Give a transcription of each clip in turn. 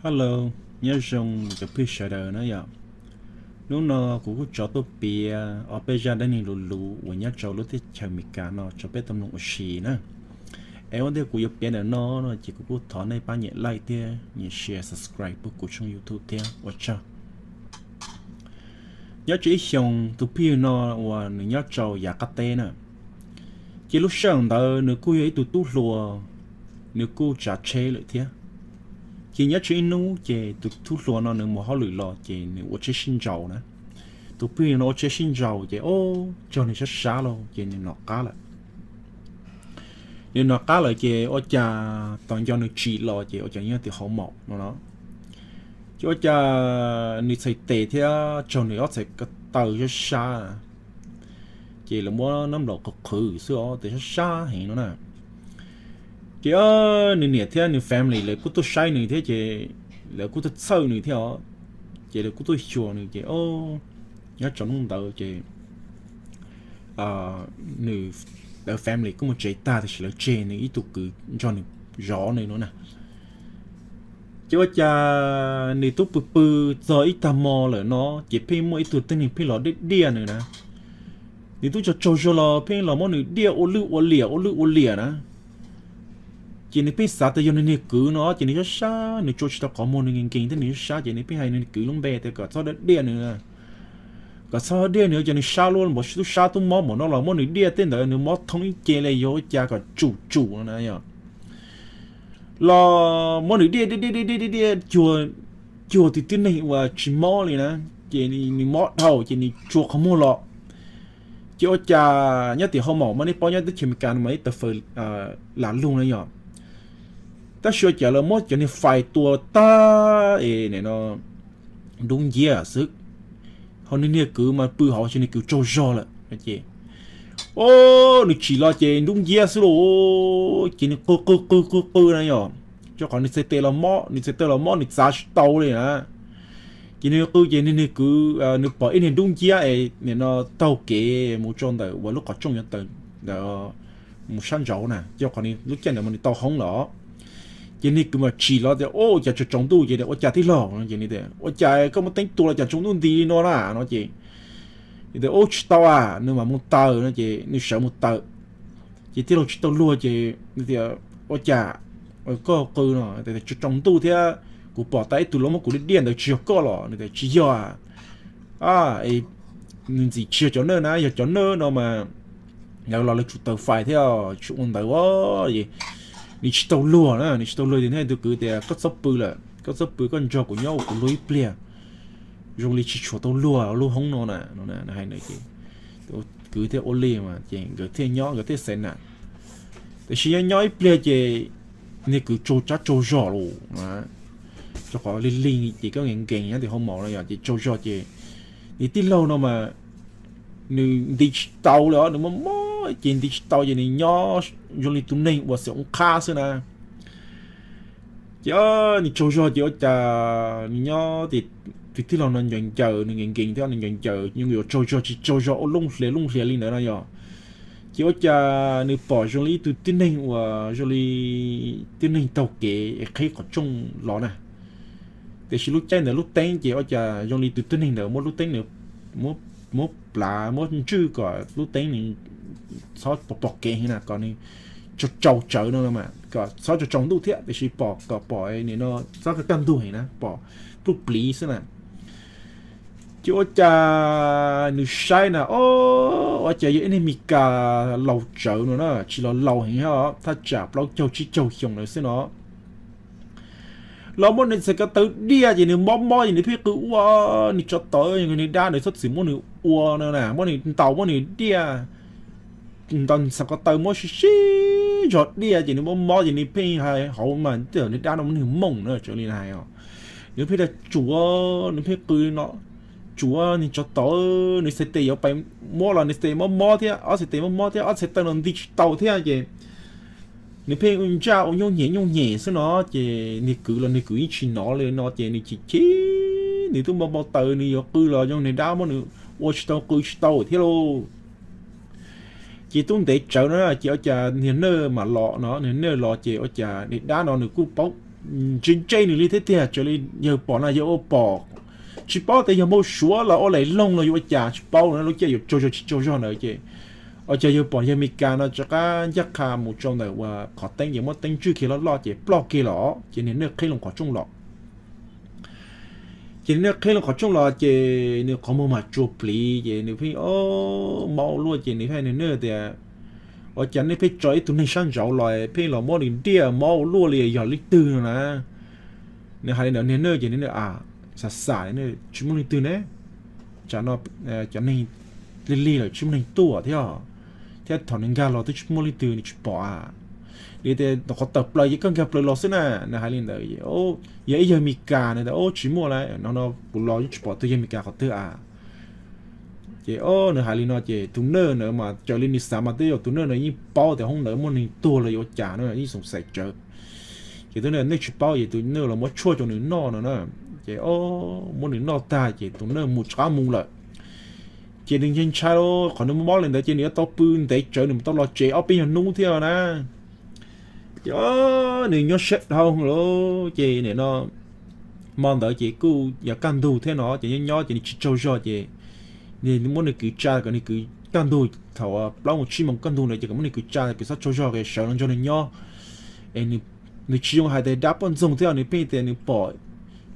Hello, nyob zoo cov phooj ywg sawv daws na yom. Hnub no kuv kuj rov tuaj piav ob peb zaj dab neeg luv luv uas nyob rau lub teb chaws Amelikas no rau peb tau mloog ua si na. Es ua ntej kuv yuav piav ntawm no no ces kuv kuj thov nej pab nyem like thiab nyem share, subscribe pub kuv tshooj YouTube thiab, ua tsaug. Nyob rau ib xyoos, tus phooj ywg no uas nws nyob rau yav qab teb na, ces lub sij hawm ntawd nws kuj yog ib tug tub hluas, nws kuj tsav tsheb lawm thiab. Ces nyob rau ib hnub ces tus tub hluas no nws mus hauj lwm los ces nws ua tsheb sib ntsaus na. Tus phooj ywg no ua tsheb sib ntsaus ces o, tsaug nws sab sab los ces nws nov qab lawm. Nws nov qab lawm ces ua cas tos nco nws tsim los ces ua cas nyob tim hauv maum no no. Ces ua cas nws txhais tes thiab tsaug nws ob txhais ko taw sab sab, ces lawv muab nab nplaum qhwv qhwv xwb os, tes sab sab heev no na. Ces nws niam thiab nws family lawv kuj tuaj saib nws thiab ces lawv kuj tuaj txhawj nws thiab os. Ces lawv kuj tuaj xyuas nws ces o, nyob rau hnub ntawd ces nws, lawv family kuj mus tsev tag tiam sis lawv tseg nws ib tug kwv nrog nws zov nws no na. Ces ua cas nws twb pw pw txog ib tag hmo lawm no ces pheej muaj ib tug tib neeg pheej los diaj diaj nws na. Nws twb tsaug tsaug zog los pheej los muab nws diaj ua lwj ua liam ua lwj ua liam na. Ces nws pheej xav tias yog nws niag kwv no ces nws sab sab, nws tsuas tsis tau qhov muag, nws nkees nkees thiab nws sab sab ces nws pheej hais nws niag kwv lub npe tias kom txhob diaj nws, kom txhob diaj nws, ces nws sab luaj npaum twb sab twb mob npaum no los muab nws diaj tej ntawd nws mob thoob ib ce li, yog ua cas kom tsum tsum no na yom. Los muab nws diaj diaj diaj diaj diaj diaj cuag, cuag tus tib neeg uas tsis mob li na, ces nws mob dhau ces nws tsuas qhov muag los. Ces ua cas nyob tim hauv maum mas nej paub nyob teb chaws Amelikas no mas ib tawm fawm lam lug na yom. Tab sis ua cas lawv muab cov niag fais tua tag es nim no dub nciab xwb. Ho nws niag kwv mas pw hauv ces nws kwv tsaug zog lawm ces, o, nws tsim los ces dub nciab xwb lauj. Ces nws qw qw qw qw qw na yom, rau qhov nws txhais tes los mob, nws txhais tes los mob nws txav tsis tau li na. Ces nws qw ces nws niag kwv, nws pom ib niag dub nciab es nim no taug kev mus rau ntawm uas lub qhov rooj yuav tawm ntawd mus sab nraud na, rau qhov nws lub caij ntawd mas nws tau hoob lawm. Ces niag kwv mas tsim los tias, o, cas tsaus tsaus ntuj ces, ua cas tij laug no ces, ua cas koj muaj teeb tua los cas tsaus ntuj nti li no na no ces, tias, u, tsis tau a, nws mam mus taws no ces nws sawv mus taws. Ces tij laug tsis tau luag ces nws tias, ua cas koj qw no, tsaus ntuj thiab kuv pom tau ib tug los muab kuv diaj diaj ntawd tsis yog koj los? Nws tias tsis yog a. Nws ntxim tsis yog cov nawj na, yog cov nawj no mas lawv los lawv tsum taws fais thiab tsis ua ntawd. Nws tsis tau luag na, nws tsis tau luag ces nws hais tus kwv tias koj txhob pw lawm, koj txhob pw, koj nrog kuv nyob ua kuv luag ib pliag, zoo li tsis tshuav tau luag lub hoob no na. Hais ntawd ces kwv thiaj ua li mas ces nkawd thiaj nyob nkawd thiaj xaiv na. Tiam sis nyob nyob ib pliag ces niag kwv tsaug tsab tsaug zog lawm, rau qhov lig lig ces koj nkees nkees nyob tim hauv maum no yom, ces tsaug zog ces nws tij laug no mas nws nti tsis tau li os, nws mob mob ces nti tsis tau ces nws nyob zoo li tus neeg uas xav ua qhab xwb na. Ces nws tsaug zog ces ua cas nws nyob, tus tij laug no ncaws ncaws nws nkees nkees thiab nws ncaws ncaws, yuav tsaug zog tsis tsaug zog ua looj hlias looj hlias li ntawd no yom. Ces ua cas nws pom zoo li ib tug tib neeg uas zoo li tib neeg taug kev es qhib qhov rooj los na. Tiam sis lub caij ntawd lub teeb ces ua cas zoo li tus tib neeg ntawd muab lub teeb, muab plav muab ntswj kom lub teeb nws txhob pom kev heev na, kom nws tsaus tsawv no, kom txhob tsaus ntuj thiab tiam sis pom kom pom nim no txhob kaj ntug heev na, pom pluj pliv xwb na. Ces ua cas nws saib na, o, ua cas yog ib niag Meskas laus tsawv no na, tsis los laus heev, thaj tsam plaub caug tsib caug xyoo ntawd xwb no. Los muab nws txhais ko taw diaj ces nws mob mob ces nws pheej qw ua, nws tsov tod, nws dab nws txhob txwm muab nws ua no na, muab nws ntaus muab nws diaj, ntaus txhais ko taw muab sib sib zog diaj ces nws mob mob ces nws pheej hais hauv mas tej zaum nws dab no muab nws mooj na, raws li hais os. Nws pheej tias tsuav, nws pheej qw no, tsuav, nws tsov tod, nws txhais tes yuav pais muab los nws txhais tes mob mob thiab, ob txhais tes mob mob thiab, ob txhais taw los nti tsis tau thiab ces nws pheej ntsaj ua nyuj nyem nyuj nyem xwb no ces niag kwv los niag kwv yeej tsis hnov li no ces nws chim chim, nws twb npau npau taws nws yuav qw los zoo nws dab muab nws ua tsis tau qw tsis tau thiab lauj. Ces twb ntev tsawv no ces ua cas niag nawj mam los no, niag nawj los ces ua cas niag dab no nws kuj paub ntse ntse nws li thiab tiag. Txawm li yawg pom no yawg ua pom, tsis paub tias yog npau suav los ua lem loog los yuav ua cas tsis paub no, lub caij yuav tsaug zog tsis tsaug zog ntawd ces ua cas yawg pom yawg Mes Kas no rov qab ncaj qha mus rau ntawm uas qhov teeb ces muab teeb tswj kiag loj loj ces ploj kiag los ces niag Naj qhib loo qhov rooj los. Ces niag Naj qhib loo qhov rooj los ces nws qhov muag mas tsuas pliv ces nws pheej o mob ua luaj ces nws pheej niag Naj tias, ua cas nej pheej tso ib tug neeg sab nraud los pheej los muab nws diaj mob ua luaj li yog leej twg no na. Nws hais li ntawd niag Naj ces niag Naj a, xav xav, tsis muaj leej twg ne, tsam no cov neeg lig lig lawm tsis muaj neeg tuaj thiab, thiab thaum nws nkag los twb tsis muaj leej twg nws tsis pom a. Nws tias qhov tawm plaws ces koj nkag plaws los xwb na. Nws hais li ntawd, yog ib yawg Mes Kas no tias, o tsis muaj li no no, kuv los yeej tsis pom tus yawg Mes Kas qhov twg a. Ces o nws hais li no ces tus Naj na mas raws li nws xav mas twb yog tus Naj no yeej paub tias hoob ntawd muaj neeg tuag los yuav ua cas no yeej xoom xaim tsawv. Ces tus Naj tsis paub ces tus Naj los muab tshuaj rau nws noj no na. Ces o muab nws noj tag ces tus Naj mus rov qab mus lawm. Ces nws ntshai ntshai qhov nws mob li ntawd ces nws yuav tau pw ntev tsawv nws mus tau los tsev ob peb nyuag hnub thiab na. Ces o nws nyob siab dhau lawm ces nim no hmo ntawd ces kuj yog kaj ntug thiab no ces nyob nyob ces nws tsis tsaug zog ces nws muab nws kwv tsa kom nws kwv kaj ntug thaum plaub mus tsib moos kaj ntug ntawd ces kom muab nws kwv tsa kwv txhob tsaug zog sawv los nrog nws nyob. Es nws tsis zoo hais tias dab poj ntxoog thiab nws pheej tias nws pom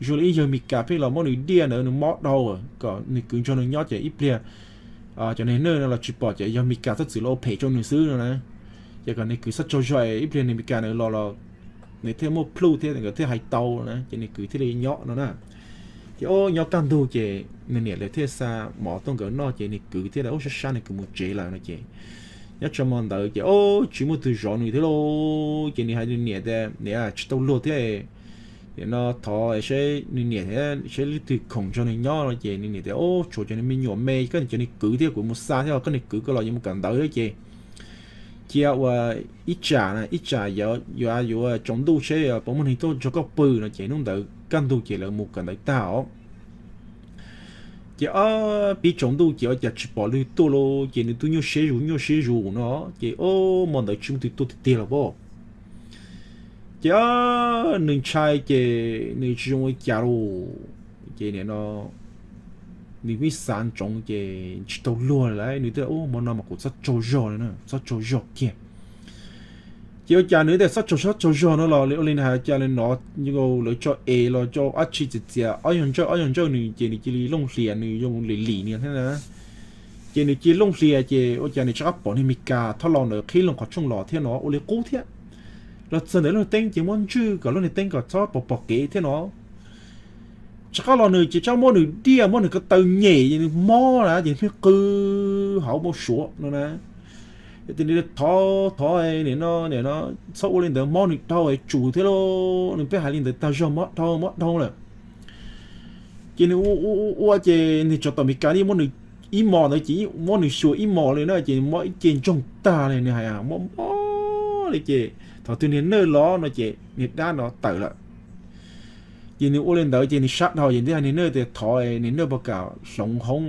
zoo li ib yawg Mes Kas pheej los muab nws diaj ntawd nws mob dhau kom nws kwv nrog nws nyob ces ib pliag cov neeg Naj no los tsis pom ces yog Mes Kas txhob txwm los ua phem rau nws xwb no na. Ces kom nws kwv txhob tsaug zog ib pliag nws Mes Kas nws los los nws thiaj muaj plhu thiab nkawd thiaj hais tau na ces nws kwv thiaj li nyob no na. Ces o nyob kaj ntug ces nws niam lawv thiaj xa mov tuaj nkawd noj ces nws kwv thiaj li ub sab sab nws kwv mus tsev lawm no ces nyob tso hmo ntawd ces o tsis muaj tus zov nws thiab lauj. Ces nws hais nws niam tias niam tsis tau luag thiab, nim no thov saib nws niam thiab saib leej twg khoom nrog nws nyob no ces nws niam tias o tshuav cov me nyuam me koj cov nws kwv thiab kuv mus xa thiab koj nws kwv koj los yuav mus kawm ntawv thiab ces cia ua ib tsam ib tsam yuav yuav tsaus ntuj seb puas muaj neeg tuaj nrog koj pw no ces hnub ntawd kaj ntug ces lawv mus kawm ntawv tag os. Ces o pib tsaus ntuj ces ua cas tsis pom leej twg tuaj lauj ces nws twb nyuaj siab zus nyuaj siab zus no ces o hmo ntawd tsis muaj tus tuaj tiag tiag los pob. Ces nws ntshai ces nws tsis zoo ua cas lauj. Ces nim no nws pib xav ntsoov ces tsis tau luag lawm nws thiaj ua hmo no mas kuv txhob tsaug zog li na txhob tsaug zog kiag. Ces ua cas nws tias txhob tsaug txhob tsaug zog no los ua li nws hais cas li no, lawv tso es los tso dab tsi txias txias ob yog ntsawj ob yog ntsawj nws ces nws cia li looj hlias nws zoo lim lim niag thiab na. Ces nws cia li looj hlias ces ua cas nws rov qab pom niag Mes Kas thauj los ntawd qhib loo qhov rooj los thiab no ua li qub thiab. Los txog ntawm lub niag teeb ces muab ntswj kom lub niag teeb kom txhob pom pom kev thiab no. Rov qab los nws ces txhob muab nws diaj muab nws ko taw nyem ces nws mob na ces nws pheej qw hauv npau suav no na. Ces nws thov thov nim no nim no txhob ua li ntawd mob nws dhau tsum thiab lauj, nws pheej hais li ntawd tag zog mob dhau mob dhau lawm. Ces nws ua ua ces niag tsov tom Mes Kas yeej muab nws ib mos ntawd ces muab nws xyuas ib mos li na ces mob ib ce ntsoog tag li nws hais mob mob li ces thaum twg niag Naj los no ces niag dab no tawm lawm. Ces nws ua li ntawd ces nws sab dhau ces nws thiaj hais niag Naj tias thov niag Naj puas kam hloov hoob,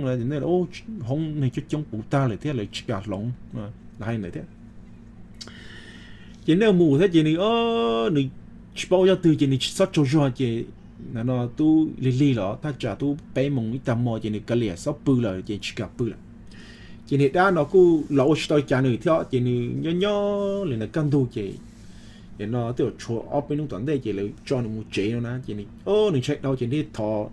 hoob neeg coob coob puv tag lawm thiab lawv tsis kam hloov, hais li ntawd thiab. Ces Naj mus thiab ces nws, nws tsis paub ua yog twg ces nws tsis txhob tsaug zog ces no twb lig lig los thaj tsam twb peb moos ib tag hmo ces nws kav liam txhob pw lawm ces tsis kam pw lawm. Ces niag dab no kuj los ua tsis tau cas nws thiab ces nws nyob nyob li ntawd kaj ntug ces no twb tshuav ob peb hnub tom ntej ces lawv tso nws mus tsev no na ces nws ntshai dhau ces nws thov,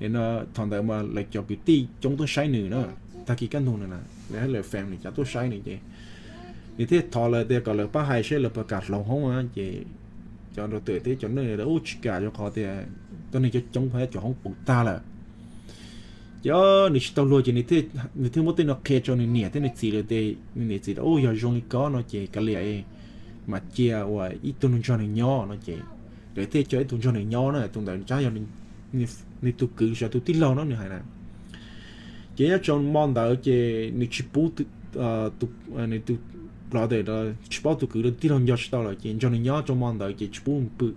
no thaum ntawd mas lawv cov kwv tij coob tuaj saib nws na, tag kis kaj ntug no na, lawv fam nws cov tuaj saib nws ces nws thiaj thov lawv tias kom lawv pab hais saib lawv puas kam hloov hoob na ces cov nrog twm thiab cov neeg ub tsis kam rau qhov tias tuab neeg coob coob thiab cov hoob puv tag lawm. Ces nws tsis tau luag ces nws thiaj muab tej no qhia rau nws niam thiab nws txiv lawv tias nws niam txiv tias ub yog zoo li ko no ces kav liam mas cia ua ib tug nrog nws nyob no ces lawv thiaj coj ib tug nrog nws nyob na, tus ntawd ntshai yog nws tus kwv los tus tij laug no nws hais na. Ces nyob rau hmo ntawd ces nws tsis pub, nws tus, los tsis paub tus kwv los tij laug nco tsis tau lawm ces nrog nws nyob rau hmo ntawd ces tsis pub mus pw.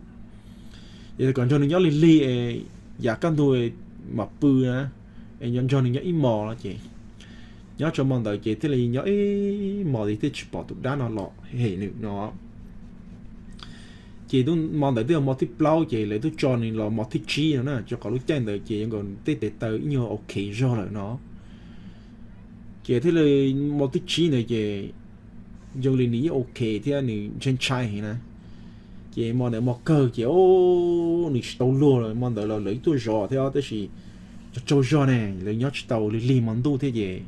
Ces kom nrog nws nyob lig lig es yam kaj ntug mam pw na, es nrog nws nyob ib hmos no ces nyob rau hmo ntawd ces thiaj li nyob ib hmos ces thiaj tsis pom tus dab no los hem nws no. Ces Ces hmo ntawd twb yog hmo thib plaub ces lawv twb tso nws los hmo thib tsib no na, rau qhov lub caij ntawd ces yuav nkaus tej tes taw ib nyuag ok zog lawm no. Ces thiaj li hmo thib tsib ntawd ces zoo li nws yeej ok thiab nws ntshai ntshai heev na. Ces hmo ntawd hmo kawg ces nws tsis tau luag lawm, hmo ntawd los lawv tuaj zov thiab tab sis tsaug zog ne, lawv nyob tsis tau lig lig hmo ntuj thiab ces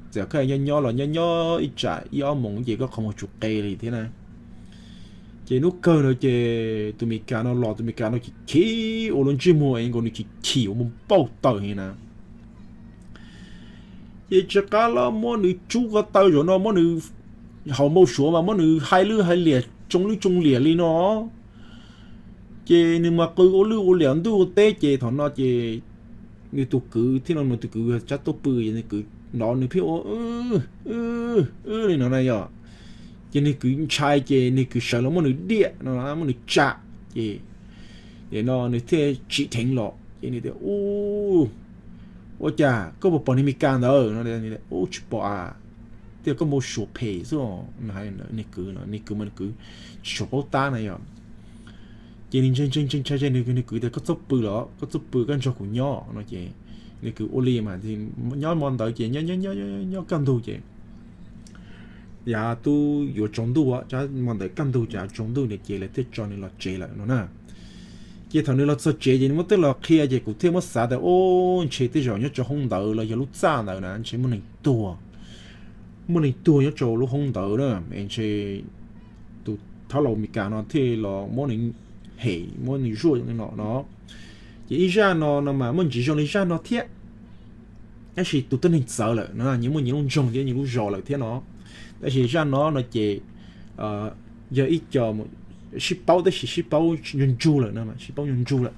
txawm koj nyob nyob los nyob nyob ib tsam ib ob moos ces koj qhov muag tsuas qe li thiab na. Ces hnub kawg no ces tus Meskas no los, tus Meskas no chim chim ua lub ntsej muag nkaus nws chim chim ua npauj taws heev na. Ces tsis qab los muab nws tsub ko taw zaum no, muab nws haus npau suav mas muab nws hais lwj hais liam tsoo lwj tsoo liam li no. Ces nws mas qw ua lwj ua liam ntuj ua teb ces thaum no ces nws tus kwv thiab no, nws tus kwv tsab tuaj pw, nws kwv no nws pheej ua li no na yom. Ces nws kwv ntshai ces nws kwv sawv los muab nws diam no, muab nws tsam ces no nws thiaj tsim dheev los ces nws tias, Ua cas koj puas pom niag Meskas ntawd no? Ub, tsis pom a, twb yog koj npau suav phem xwb. Nws kwv, nws kwv mas nws kwv tsis tshua paub tab na yom. Ces nws ntshai ntshai ntshai ntshai, nws kwv tias, Koj txhob pw los, koj txhob pw, koj nrog kuv nyob no ces nws kwv ua li mas nyob hmo ntawd ces nyob nyob kaj ntug ces yav twb yuav tsaus ntuj, hmo ntawd kaj ntug ces tsaus ntuj ces lawv thiaj tso nws los tsev lawm no na. Ces thaum nws los txog tsev ces nws muab tej los qhia ces kuv thiaj muab xav tias, Ub, ntshe tej zaum nyob rau hoob ntawd los yog lub txaj ntawd na ntshe muaj neeg tuag, muaj neeg tuag nyob rau lub hoob ntawd na, es ntshe tus thaub laus Meskas no thiaj los muab nws hem muab nws zuaj li no no. Ces ib zaj no no mas muaj ntsis zoo li zaj no thiab, tab sis tus tuab neeg txawv lawm no, nyias muaj nyias lub nroog thiab nyias lub zos lawm thiab no. Tab sis zaj no no ces yog ib co sib paub tab sis sib paub ntsug ntsug lawm no, sib paub ntsug ntsug lawm.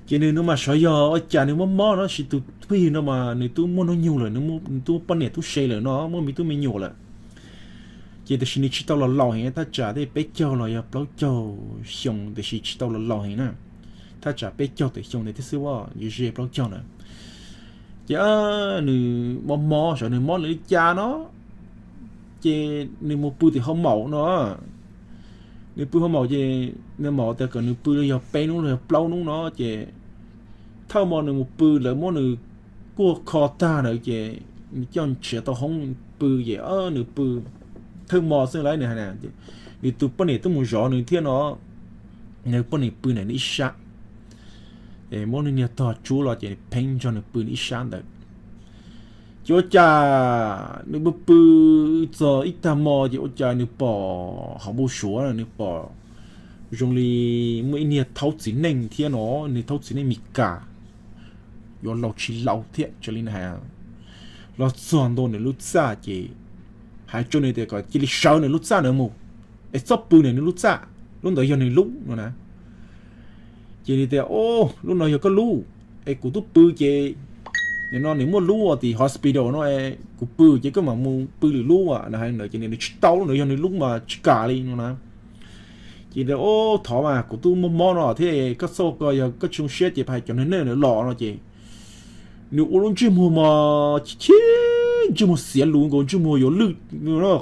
Ces nws no mas xyov yog ua cas nws mob mob no sis tus phooj ywg no mas nws twb muaj hnub nyoog lawm, nws twb poj niam tub se lawm no, muaj me tub me nyuam lawm. Ces tiam sis nws tsis tau los laus heev, thaj tsam tej peb caug los yog plaub caug xyoo, tiam sis tsis tau los laus heev na. Thaj tsam peb caug tawm xyoo ntawd thiab xwb, yuav ze plaub caug na. Ces nws mob mob, xyov nws mob li cas no, ces nws mus pw tim hoo maum no. Nws pw hoo maum ces nws mam tias kom nws pw yog peb hnub los yog plaub hnub no ces thawj hmo nws mus pw lawv muab nws kuaj kho tag ntawd ces nws coj nrhiav tau hoob pw ces nws pw thawj hmo xwb lauj, nws hais tias nws tus poj niam twb mus zov nws thiab no, nws poj niam pw ntawm nws ib sab, es muab nws niag tog tsuab los ces pheej nrog nws pw nws ib sab ntawd. Ces ua cas nws pw pw txog ib tag hmo ces ua cas nws pom hauv npau suav nws pom zoo li muaj ib niag thaub txiv neej thiab no, niag thaub txiv neej Meskas yuav laus tsis laus thiab raws li nws hais, los txog ntua nws lub txaj ces hais rau nws tias kom cia li sawv nws lub txaj ntawd mus, es txhob pw nws lub txaj, lub ntawd yog nws lub no na. Ces nws tias, Lub no yog koj lub, es kuv twb pw ces nim no nws muaj lub tim hospital no, kuv pw ces koj mam mus pw lwm lub no. Hais ntawd ces nws tsis tau, lub ntawd yog nws lub mas tsis kam li no na. Ces thov mas kuv twb mob mob no thiab, koj txhob, koj yog koj tsis zoo siab ces pab cov neeg ntawd los no ces nws ua lub ntsej muag mas chim chim, ntsej muag xiav lus nkaus, ntsej muag yuav lwj,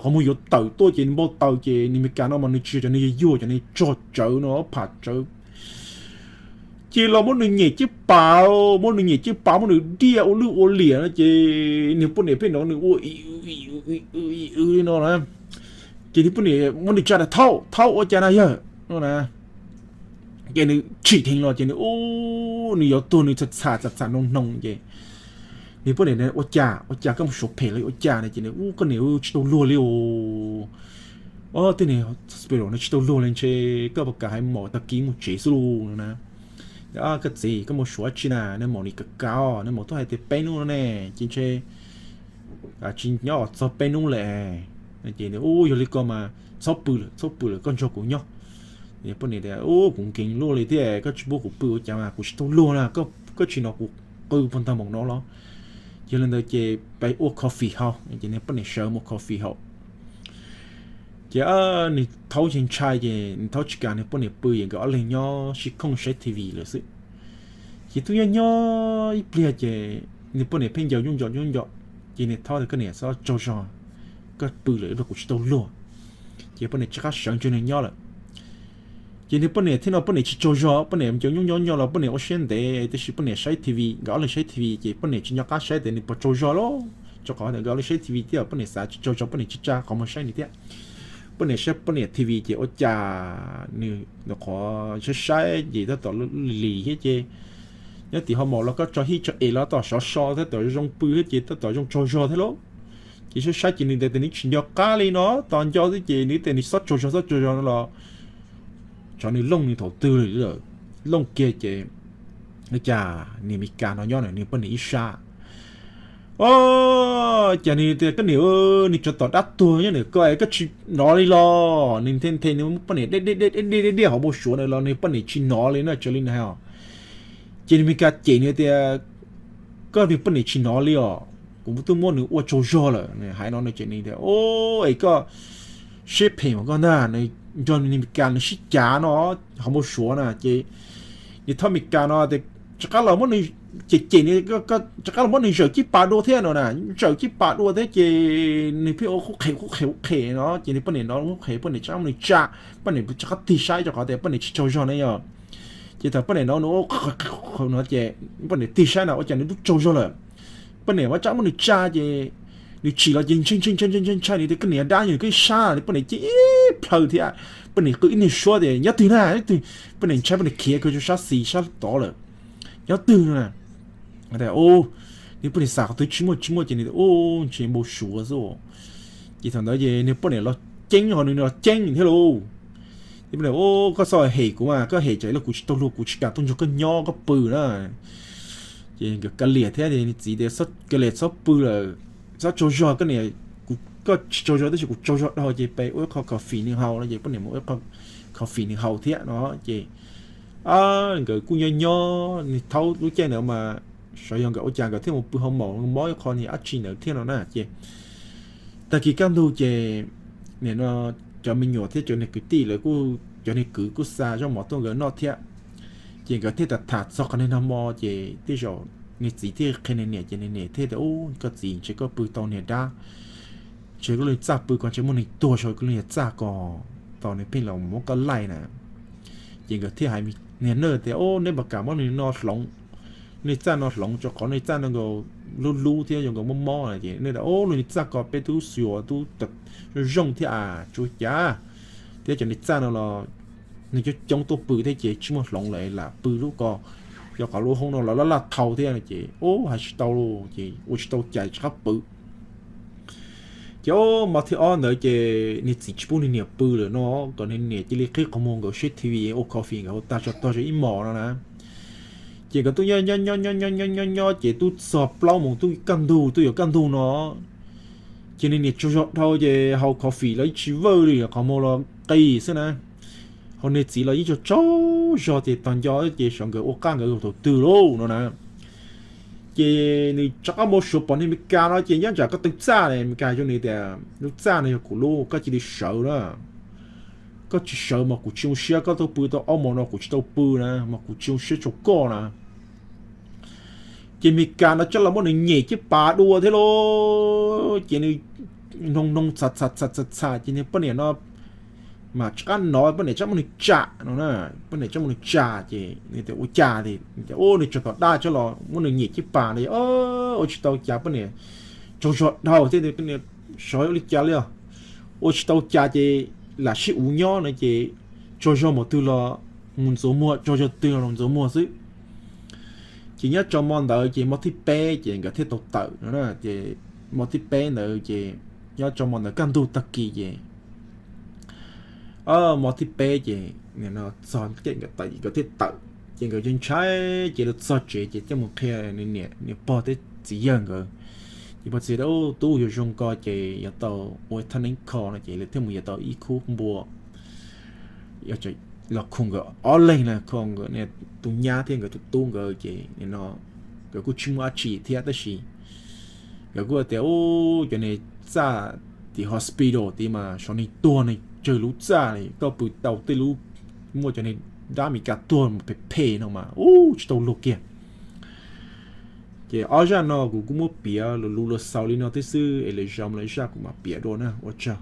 qhov muag yuav tawm tuaj ces nws npau taws ces nws Meskas no mas nws tsis yog cov neeg yuag, cov neeg tsog tsawv no, pham tsawv. Ces los muab nws nyem caj pas, muab nws nyem caj pas, muab nws diaj ua lwj ua liam no ces nws poj niam pheej hnov nws ua i i i i no na. Ces nws poj niam muab nws tsa tas, Thaub, Thaub, ua cas na yawg? No na. Ces nws tsim dheev los ces nws, nws yuav tuag, nws txham txham txham txham hnoos hnoos ces nws poj niam, Ua cas, ua cas koj mus suav phem los ua cas na? Ces nws, Koj niam, tsis tau luag li os. Tej niag hospital no tsis tau luag li, ntshe koj puas kam hais maum tag kis mus tsev xwb lauj no na. Koj txiv, koj mus suav tsi na, nws maum nim kav kav os, nws maum twb hais tias peb hnub no ne, ces ntshe tsis nyob txog peb hnub lawm. Ces, Ub, yog li ko mas txhob pw lawm, txhob pw lawm, koj nrog kuv nyob. Poj niam tias, Ub, kuv nkees luaj li thiab, koj tsis pub kuv pw ua cas mas kuv tsis tau luag na, koj tsis hnov kuv qw puag ntag moos no los? Yog li ntawd ces peb ua coffee haus. Ces nws poj niam sawv mus coffee haus. Ces nws thaub ntshai ntshai ces nws thaub tsis kam nws poj niam pw, ces nkawd ob leeg nyob sib khooj saib T V lawm xwb. Ces twb nyob nyob ib pliag ces nws poj niam pheej ncaws nyuj nco nyuj nco. Ces nws thaub tias, Koj niam, txhob tsaug zog, koj pw lawm, kuv tsis tau luag. Ces poj niam rov qab sawv nrog nws nyob lawm. Ces nws poj niam thiab no poj niam tsis tsaug zog, poj niam cov nyuj nyob nyo los poj niam ua siab ntev, tab sis poj niam saib T V, nkawd ob leeg saib T V ces poj niam tsis nco qab saib tias nws puas tsaug zog lauj, rau qhov tias nkawd ob leeg saib T V thiab poj niam xav tsis tsaug zog, poj niam tsis tsa qhov muag saib nws thiab. Poj niam saib poj niam T V ces ua cas nws qhov saib saib ces tab tom lig lig thiab ces nyob tim ho maum los koj tso hij tso es los tab tom sov so thiab tab tom zoo pw thiab ces tab tom zoo tsaug zog thiab lauj. Ces saib saib ces nws tias nws tsis nco qab li no, tos nco xwb ces nws tias nws xob tsaug zog xob tsaug zog no los tsov nws looj nws thaum twg li lawm. Looj kiag ces cas niag Mes Kas no nyob nws poj niam ib sab. O, cas nws tias koj niam, nws tsov tom dab tuag nyob nws ko es koj tsis hnov li los? Nws nthe nthe nws poj niam deb deb deb deb deb hauv npau suav na los nws poj niam tsis hnov li na, tsawg li nws hais os. Ces nws Mes Kas cem nws tias koj niag poj niam tsis hnov li os, kuv twb muab nws ua tsaug zog lawm, nws hais no nws ces nws tias o, es koj siab phem mas koj ntag, nws nco nws Mes Kas nws sib cav no hauv npau suav na ces nws thov Mes Kas no tias rov qab los muab nws cem cem, rov qab los muab nws zawm cib pas dua thiab no na, zawm cib pas dua thiab ces nws pheej ua qhuab qhem qhuab qhem qhuab qhem no ces nws poj niam hnov qhuab qhem poj niam rov qab muab nws tsa, poj niam rov qab tig saib rau qhov tias poj niam tsis tsaug zog na yom. Ces thaum poj niam hnov nws ua no ces poj niam tig saib na ua cas nws twb tsaug zog lawm. Poj niam rov qab muab nws tsa ces nws tsim los ces ntshai ntshai ntshai ntshai ntshai nws tias koj niam dab nws koj sab, nws poj niam cia ib plhaw thiab poj niam qw ib niag suab tias nyob twg na, nyob twg? Poj niam ntshai poj niam khiav kiag rau sab xis sab tod lawm, nyob twg no na? Nws poj niam xav qhov twg tsis muaj tsis muaj ces nws tias u, ntshe npau suav xwb. Ces thaum ntawd ces nws poj niam los ceeb ho nws los ceeb thiab lauj. Nws poj niam, koj txhob hem kuv mas, koj hem tsam ib los kuv tsis tau luag kuv tsis kam tuaj nrog koj nyob koj pw na. Ces nkawd kav liam thiab nws txiv tias kav liam txhob pw lawm, txhob tsaug zog, koj niam, koj tsis tsaug zog tab sis kuv tsaug zog dhau ces peb ua ib qho coffee nws haus no ces poj niam mus ua ib qho coffee nws haus thiab no ces nkawd kuj nyob nyob nws thaum lub caij ntawd mas sav yog nkawd ua cas nkawd thiaj mus pw hauv maum mob ib qho niag dab tsi ntawd thiab no na ces tag kis kaj ntug ces nim no cov me nyuam thiab cov niag kwv tij lawv kuj, cov niag kwv kuj xa zaub mov tuaj nkawd noj thiab. Ces nkawd thiaj tham tham txog qhov niag nag hmo ces tej zaum niag txiv thiaj qhia niag niam ces niag niam thiaj tias u, koj txiv ntshe koj pw tau niag dab, ntshe koj lub txaj pw ko ntshe muaj neeg tuag saum koj lub niag txaj ko, tos nws pheej los muab koj laij na. Ces nkawd thiaj hais niag neej tias u, neb puas kam muab nws no hloov, nws txaj no hloov rau qhov nws txaj no nkaus lub lub thiab zoo nkaus mob mob na ces nws tias u, nws txaj ko peb twb xyuas twb zoo zoo thiab a, tsuas cas thiab cov niag txaj no los nws coob coob tuaj pw thiab ces tsis muaj hloov lawm lam pw lub ko, yog qhov lub hoob no los laj laj thau thiab ces u, hais tsis tau ces ua tsis tau cas rov qab pw. Ces u, hmo thib ob ntawd ces niag txiv tsis pub niag niam pw lawm no, kom niag niam cia li qhib qhov muag nkawd saib T V ua coffee nkawd haus tag tso tog zog ib hmos no na. Ces nkawd twb nyob nyob nyob nyob nyob nyob nyob nyob ces twb txog plaub moos twb kaj ntug twb yuav kaj ntug no ces niag niam tsaug zog dhau ces haus coffee los yeej tsis vawj li, qhov muag los qis xwb na. Ho niag txiv los yeej tsaug tsaug zog ces tog nco ces sav nkawd ua qaj nkawd thaum twg lauj no na. Ces nws rov qab mus suav pom niag Mes Kas no ces nyob ntsam koj tw txaj ne, Mes Kas zoo nws tias lub txaj no yog kuv lub, koj cia li sawv na. Koj tsis sawv mas kuv tsis zoo siab, koj tuaj pw tau ob hmos no kuv tsis tau pw na mas kuv tsis zoo siab rau koj na. Ces Mes Kas no txawm los muab nws nyem caj pas dua thiab lauj. Ces nws noog noog txham txham txham txham txham ces nws poj niam no mas rov qab hnov poj niam txawm muab nws tsa no na. Poj niam txawm muab nws tsa ces nws tias ua cas, nws tsaug tom dab txawm los muab nws nyem caj pas no, ua tsis tau cas poj niam tsaug zog dhau thiab, sov ua li cas li os, ua tsis tau cas ces lam sib uv nyob no ces tsaug zog mus twg los mus ntxuav muag, tsaug zog twg los mus ntxuav muag xwb. Ces nyob rau hmo ntawd ces hmo thib peb ces nkawd thiaj tau tawm no na. Ces hmo thib peb ntawd ces nyob rau hmo ntawd kaj ntug tag kis ces hmo thib peb ces txog nkawd thiaj tawm. Ces nkawd ntshai ces lawv txog tsev ces thiaj mus qhia niam pog thiab txiv yawg nkawd. Ces pog txiv tias tub yuav zoo ko ces yuav tau ua thaj neeb kho no ces lawv thiaj mus yuav tau ib khub npua los khu nkawd ob leeg na, khu nkawd tus nyab thiab nkawd tus tub nkawd ces no nkawd kuj tsis muaj dab tsi thiab tab sis nkawd kuj tias u, cov niag txaj tim hospital tid mas sav neeg tuag neeg tsawg lub txaj, koj pw tau tej lub muaj cov niag dab Mes Kas tuag phem phem no mas u tsis tau luag kiag. Ces ob zaj no kuv kuj muab piav lus lus xaus li no thiab xwb es lwm zaus lwm zaj kuv mam piav dua na, ua tsaug.